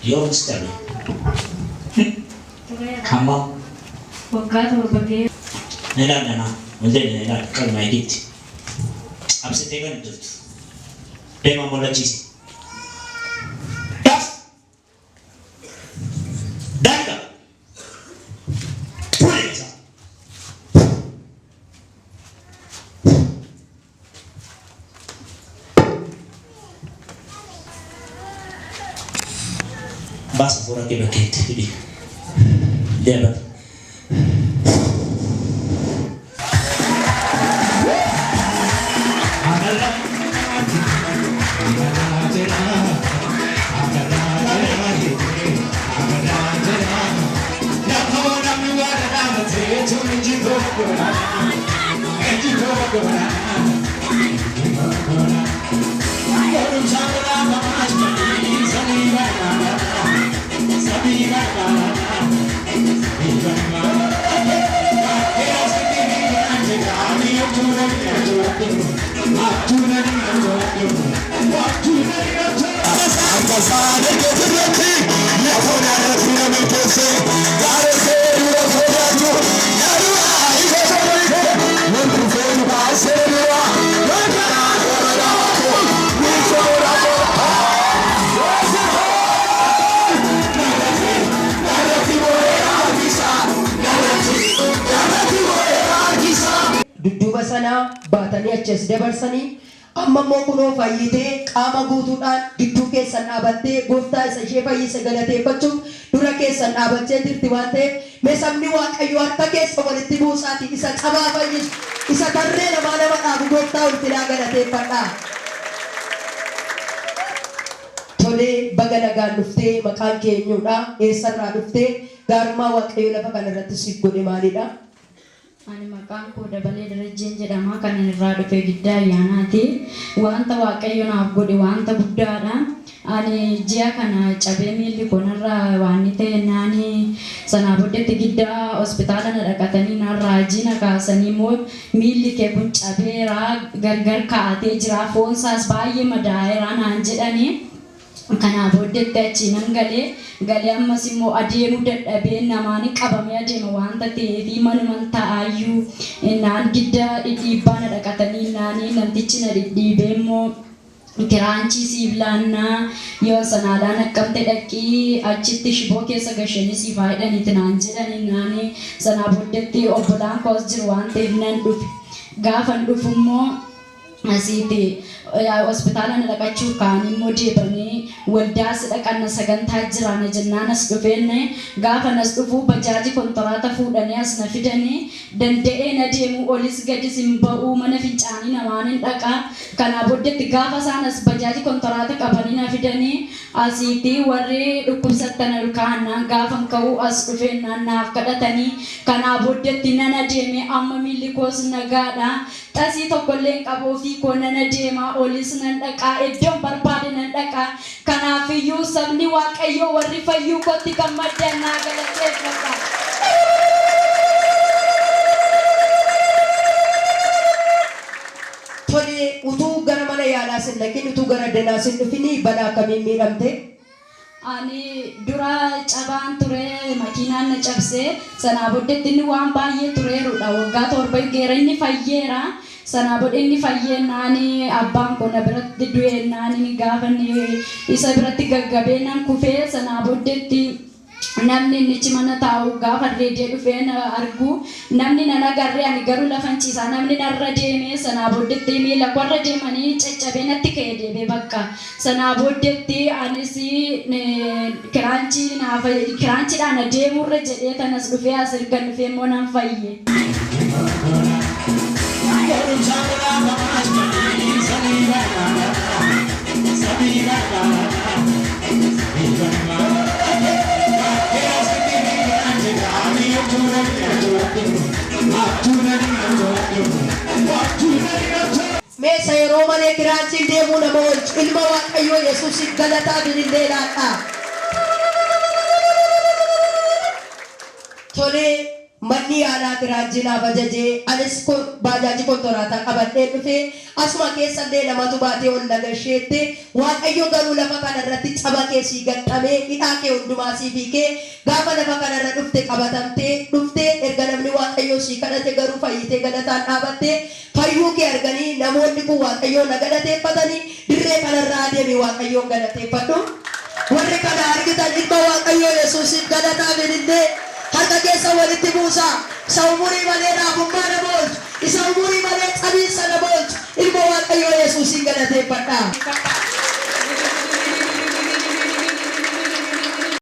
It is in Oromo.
Yoom si cabe? Tureera. Hammam? Waggaa 7 ga'eera. Na ilaali anaa. Ol deemi na ilaali. Qabi maayikiitti. Cabsitee kan jirtu. Deema mollachiisi. Daf! Daangaa! Fuudhee isaa. Baasa hafuura kee bakkeetti hidhi. Deeman. Dudduuba sana baatanii achi as dabarsanii, amma immoo kunoo fayyitee qaama guutuudhaan gidduu keessan dhaabattee Gooftaa isa ishee fayyise galateeffachuuf dura keessan dhaabachee jirti waan ta'eef mee sabni Waaqayyoo harka keessan walitti buusaatii isa cabaa fayyisu, isa tarree lamaa nama dhaabu Gooftaa ulfinaa galateeffadhaa. Tolee, baga nagaan dhuftee, maqaan kee eenyuudha? Eessarraa dhuftee? Gaarummaa Waaqayyo lafa kana irratti siif godhe maalidha? Ani maqaan koo Dabalee Darajjeen jedhama. Kanin irraa dhufe Giddaa Ayyaanaati. Wanta Waaqayyo naaf godhe wanta guddaadha. Ani ji'a kana cabee miilli koo narraa waanni ta'e naani sanaa booddeetti Giddaa hospitaala na dhaqatanii naan raajii na kaasanii immoo miilli kee kun cabeera gargar kaa'atee jira foonsaas baay'ee madaa'eera naan jedhanii. Kanaa booddeetti achii nan gale. Galee ammas immoo adeemuu dadhabee namaani qabamee adeema waanta ta'eefi manuman taa'aayyuu naan gidda dhidhiibbaa na dhaqatanii naani namtichi na dhidhiibee immoo kiraanchii siif laannaa yoon sanaalaa naqqamte dhaqqii achitti shiboo keessa gashanii siif haa hidhaniiti naan jedhanii naani sanaa booddeetti obbolaan koo as jiru waan ta'eef nan dhufe. Gaafan dhufu immoo asiiti hospitaala na dhaqachuuf ka'anii immoo deebanii waldaa si dhaqanna sagantaa jira na jennaan as dhufeen gaafa nas dhufu bajaaji kontoraata fuudhanii as na fidanii danda'ee na deemu olis gadis hin ba'uu mana fincaanii namaan hin dhaqa kanaa booddeetti gaafa isaan as bajaaji kontoraata qabanii na fidanii asiiti warri dhukkubsattan ol ka'annaan gaafan ka'uu as dhufeennaan naaf kadhatanii kanaa booddeetti nan adeeme amma miilli koos nagaadha. Xasii tokkollee hin qabu ofii koo nan adeema olis nan dhaqa iddoon barbaade nan dhaqa kanaafiyyuu sabni waaqayyoo warri fayyuu kootti gammaddan naa galateeffadha. Tole utuu gara mana yaalaas hin dhaqin utuu gara addanaas hin dhufin balaa akkamiin miidhamte? Ani dura cabaan ture makiinaan na cabse sanaa booddeetti inni waan baay'ee tureerudha waggaa 7 geera inni fayyeera sanaa booda inni fayyeennaan abbaan koo na biratti du'eennaan gaafa inni isa biratti gaggabee nan kufee sanaa booddeetti namni innichi mana taa'u gaafa reedee dhufee na argu namni nan agarre ani garuu lafan ciisaa namni narra deeme sanaa booddeetti miila korra deemanii caccabee natti ka'e deebee bakka Sanaa booddeetti anis kiraanchii naaf kiraanchiidhaan adeemuurra jedhee tan as dhufee as ergan dhufee immoo nan fayye. Mee isa yeroo malee kiraanchiin deemuu nama oolchu ilma Waaqayyoo Yesuusiif galataaf ilillee laadhaa. Tolee, manni yaalaa kiraanchii naaf ajajee anis baajaajii kontoraataa qabadheen dhufe. Asuma keessallee namatu baatee ol na gasheette. Waaqayyo garuu lafa kana irratti caba kee sii gaxxamee hidhaa kee hundumaa siif hiikee gaafa lafa kana irra dhufte qabatamtee dhufte erga namni Waaqayyoo sii kadhate garuu fayyitee galataan dhaabatte. Fayyuu kee arganii namoonni kun Waaqayyoon na galateeffatanii dirree kana irra adeemi Waaqayyoon galateeffadhu. Warri kana argitan ilma Waaqayyoo Yesuusiif galataaf ilillee harka keessan walitti buusaa. Isa umurii malee raafummaa nama oolchu, isa umurii malee cabiinsa nama oolchu ilma Waaqayyoo Yesuusiin galateeffadhaa.